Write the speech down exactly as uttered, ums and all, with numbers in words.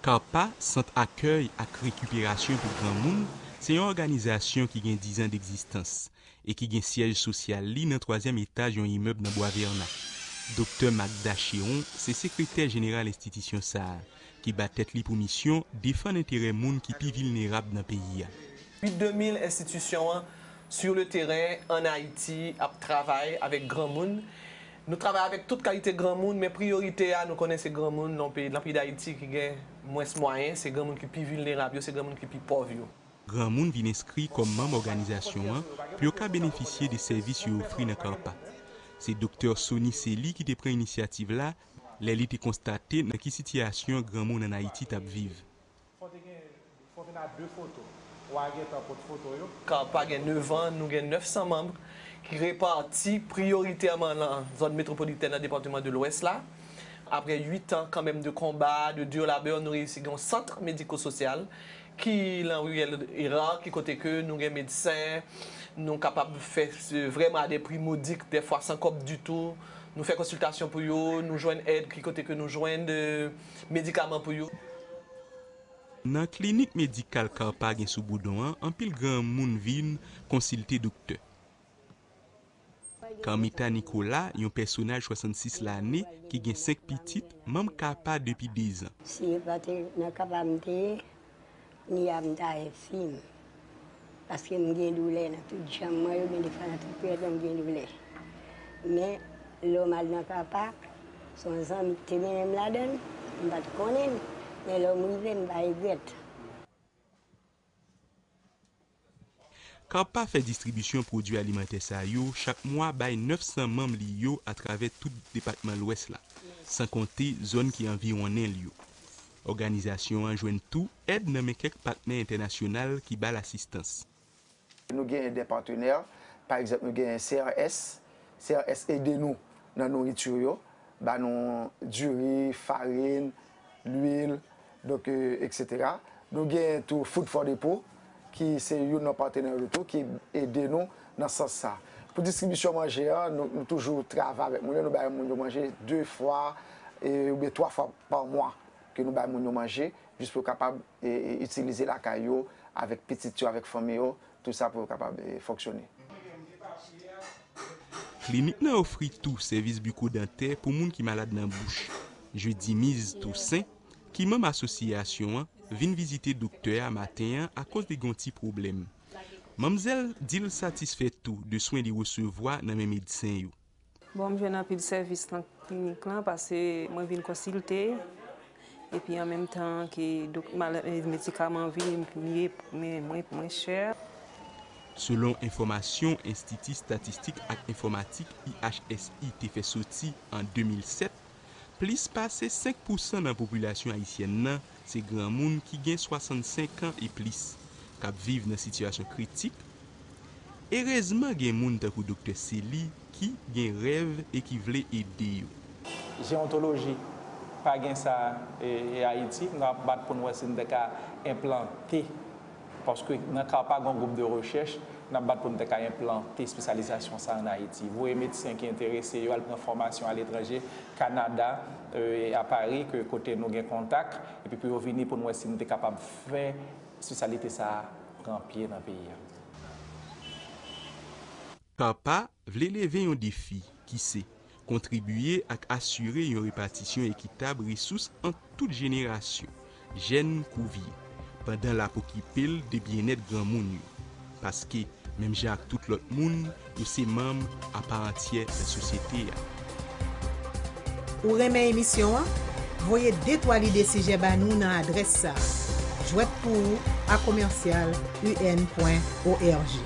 CARPA, Sant Akèy ak Rekiperasyon pou Granmoun, se yon òganizasyon ki gen diz an degzistans e ki gen syèj sosyal li nan twazyèm etaj yon imèb nan Bwa Vèna. Doktè Magda Chéron se sekretè jeneral enstitisyon sa a, ki ba tèt li pou misyon defann enterè moun ki pi vilnerab nan peyi a. Depi de mil, enstitisyon an, sur le terrain, ann Ayiti, ap travay avèk granmoun. Nou travay avèk tout kalite granmoun, men priyorite a, nou konnen se granmoun nan peyi, nan peyi Dayiti ki gen mwens mwayen, se granmoun ki pi vilnerab yo, se granmoun ki pi pòv yo. Granmoun vin enskri kòm manm òganizasyon an pou yo ka benefisye de sèvis yo ofri nan CARPA. Se doktè Sony Cély ki te pran inisyativ la lè li te konstate nan ki sitiyasyon granmoun ann Ayiti t ap viv. Fò te gen, fò vin a de foto. Ou a gentan pot foto yo. CARPA gen nèf an, nou gen nèf san manm ki repati priyoritèman nan zòn metwopolitèn nan depatman de Lwès la. Apre uit an kanmenm de konba, de dur labeur, nou reyisi gen yon sant mediko-sosyal ki lan riyèl Era, ki kote ke nou gen medsen, nou kapab fè se vrèman a de pri modik, dèfwa san kòb ditou. Nou fè konsiltasyon pou yo, nou jwenn èd ki kote ke nou jwenn, eh, medikaman pou yo. Nan klinik medikal CARPA gen sou Boudon an, anpil granmoun vin konsilte doktè. Carmita Nicolas, yon pèsonaj swasannsis lane ki gen senk pitit, manm CARPA depi dezan. Si yo pa te nan CARPA m te ye, kounya m ta ye fi m. Paske m gen doulè nan tout janm mwen yo, gen defwa nan tout pyès mwen m gen doulè. Men, lè w m al nan CARPA, se yon zanmi ki te mennen m ladan l, m pa t konnen l, men lè m rive, m pa regrèt. CARPA fè distribisyon pwodui alimantè sa yo chak mwa bay nèf san manm li yo atravè tout depatman Lwès la, san konte zòn ki anviwonnen l yo. Òganizasyon an jwenn tou èd nan men kèk patnè entènasyonal ki ba l asistans. Nou genyen de patenè, pa egzanp, nou genyen C R S. C R S ede nou nan nouriti yo, ba nou diri, farin, lwil, donk, eh, etsetera. Nou genyen tou Food for the Poor, ki se youn nan patenè yo tou, ki ede nou nan sans sa. Pou distribisyon manje an, nou, nou toujou travay avèk moun yo, nou bay moun yo manje de fwa, eh, oubyen twa fwa pa mwa ke nou bay moun yo manje, jis pou yo kapab, eh, eh, itilize lakay yo, avèk pitit yo, avèk fanmi yo, tout sa pou yo kapab, eh, fonksyone. Klinik nan ofri tou sèvis bikodantè pou moun ki malad nan bouch. Judimiz Toussaint, ki manm asosyasyon an, vin vizite doktè a maten an akoz li gen yon ti pwoblèm. Manmzèl di l satisfè tou de swen li resevwa nan men medsen yo. Bon, m jwenn anpil sèvis nan klinik lan, paske mwen vin konsilte, epi an menm tan ke dok-, mal-, eh, medikaman vini mye, mwen, mwen, mwen chè. Selon enfòmasyon Enstiti Estatistik ak Enfòmatik, I H S I, te fè soti an de mil sèt, plis pase senk pousan nan popilasyon ayisyèn nan se granmoun ki gen swasannsenk an e plis, k ap viv nan sitiyasyon kritik. Erezman, gen moun tankou Doktè Cély ki gen rèv e ki vle ede yo. Jewontoloji pa gen sa, e, e Ayiti, n ap bat pou n wè si n te ka enplante, paske nan CARPA gen yon gwoup de rechèch, n ap bat pou n te ka enplante espesyalizasyon sa ann Ayiti. Voye medsen ki enterese yo al pran fòmasyon aletranje, Kanada, e, a Pari, ke kote nou gen kontak, epi pou yo vini pou n wè si n te kapab fè espesyalite sa a pran pye nan peyi a. CARPA vle leve yon defi ki se kontribiye ak asire yon repatisyon ekitab resous ant tout jenerasyon, jèn kou vye, pandan l ap okipe l de byennèt granmoun yo. Paske, menm jan ak tout lòt moun, yo se manm a pa antyè nan sosyete a. Ou renmen emisyon an? Voye de twa lide sijè ba nou nan adrès sa a, jwèt pou ou a commercial U N point O R G.